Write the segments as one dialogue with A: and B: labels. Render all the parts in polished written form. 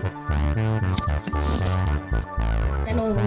A: Сайн уу?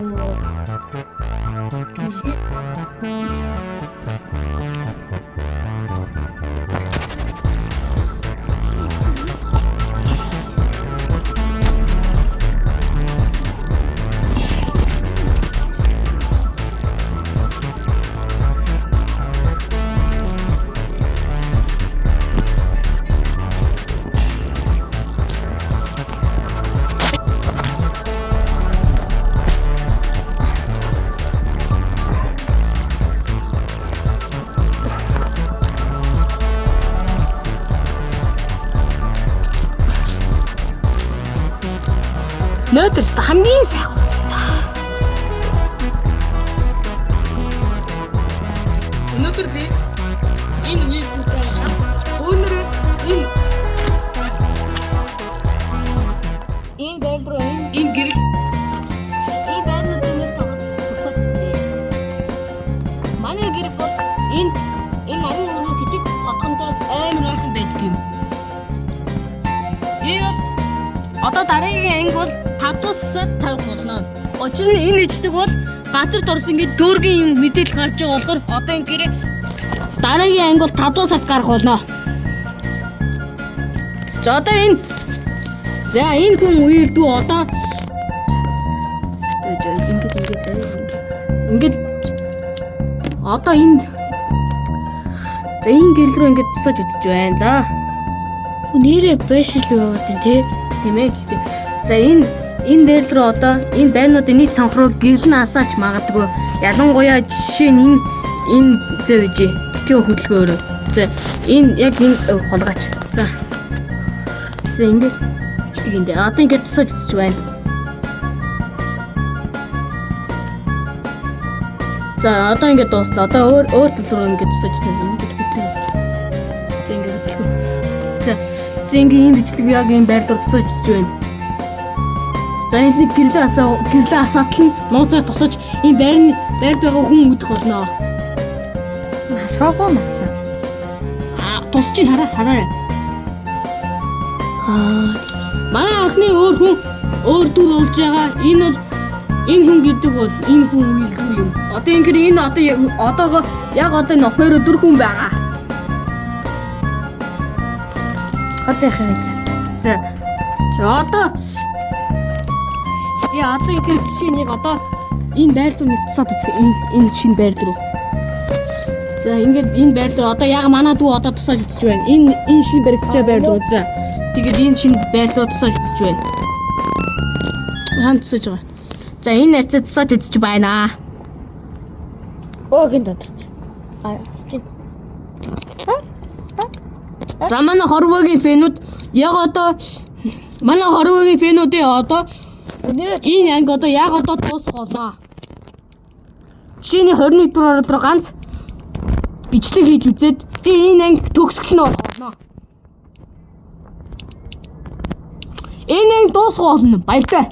A: Өнөөдөр өстө хамгийн сайхан хуцаа. Өнөөдөр би энэ үеийнхүүтэй байгаа. Өнөөдөр энэ
B: Энэ байр руу энэ
A: энэ гэрэл
B: энэ байрнуудын нэг цогц тусаад үзье. Манай гэр бол энэ энэ нарийн өрөө гэдэг хотхонтой
A: амар ойрхон байдаг юм. Энэ бол одоо дараагийн анги бол 5 сар тавих болно. Учир нь энэ ижлэг бол газар дорсон ингээд дүүргийн юм мэдээлэл гарч байгаа болохоор одоо энэ гэрээ дараагийн анги бол 5 сард гарах болно. За одоо энэ за энэ хүн үеэлдүү одоо ингээд ингээд ингээд одоо энэ за энэ гэрэл рүү ингээд тусаж үзэж байна. За
B: нэрээ байшил яваад байна тий.
A: Тийм ээ гэхдээ за энэ энэ дээр рүү одоо энэ байрнуудын нийт санх руу гэрэл нь асаач магадгүй. Ялангуяа жишээ нь энэ энэ зөө вижээ. Тхио хөдөлгөөрөө. За энэ яг энэ хулгайч. За. За ингээд чиг энэ дээр. Одоо ингээд тусаж үзэж байна. За одоо ингээд дууслаа. Одоо өөр өөр тал руу ингээд тусаж үзэж байна. Ингээд хөдлөө. За ингээд хөдлөө. За за ингээд ийм бичлэг яг ийм байр руу тусаж үзэж байна. За энд нэг гэрлээ асаа гэрлээ асаатал нь нууцаар тусаж ийм байрны байрд байгаа хүн үдэх болно.
B: Асуух уу мацаа.
A: А тусч ин хараа хараа.
B: Аа
A: Манай анхны өөр хүн өөр дүр болж байгаа. Энэ бол энэ хүн гэдэг бол энэ хүн үеэлгүй юм. Одоо ингэр энэ одоо одоогоо яг одоо энэ оперо дүр хүн байгаа.
B: одоо яах юм бэ?
A: За. За одоо За одоо ингэ жишээ нэг одоо энэ байр руу нэг тусаад үзье. Энэ энэ шинэ байр руу. За ингээд энэ байр руу одоо яг манай дүү одоо тусааж үзэж байна. Энэ энэ шинэ баригдчаа байр руу. За. Тэгээд энэ шинэ байр руу тусааж үзэж байна. Хаан тусааж байгаа. За энэ хавцаа тусааж үзэж байна.
B: Оо гин додорч. Аа асч.
A: За манай хорвоогийн фэнүүд яг одоо манай хорвоогийн фэнүүдийн одоо
B: Өнөө
A: Энэ анги одоо яг одоо дуусах болоо. Жишээний 21 дугаар руу ганц бичлэг хийж үзээд тэгээ энэ анги төгсгөл нь болох болно. Энэ анги дуусах болно. Баяртай.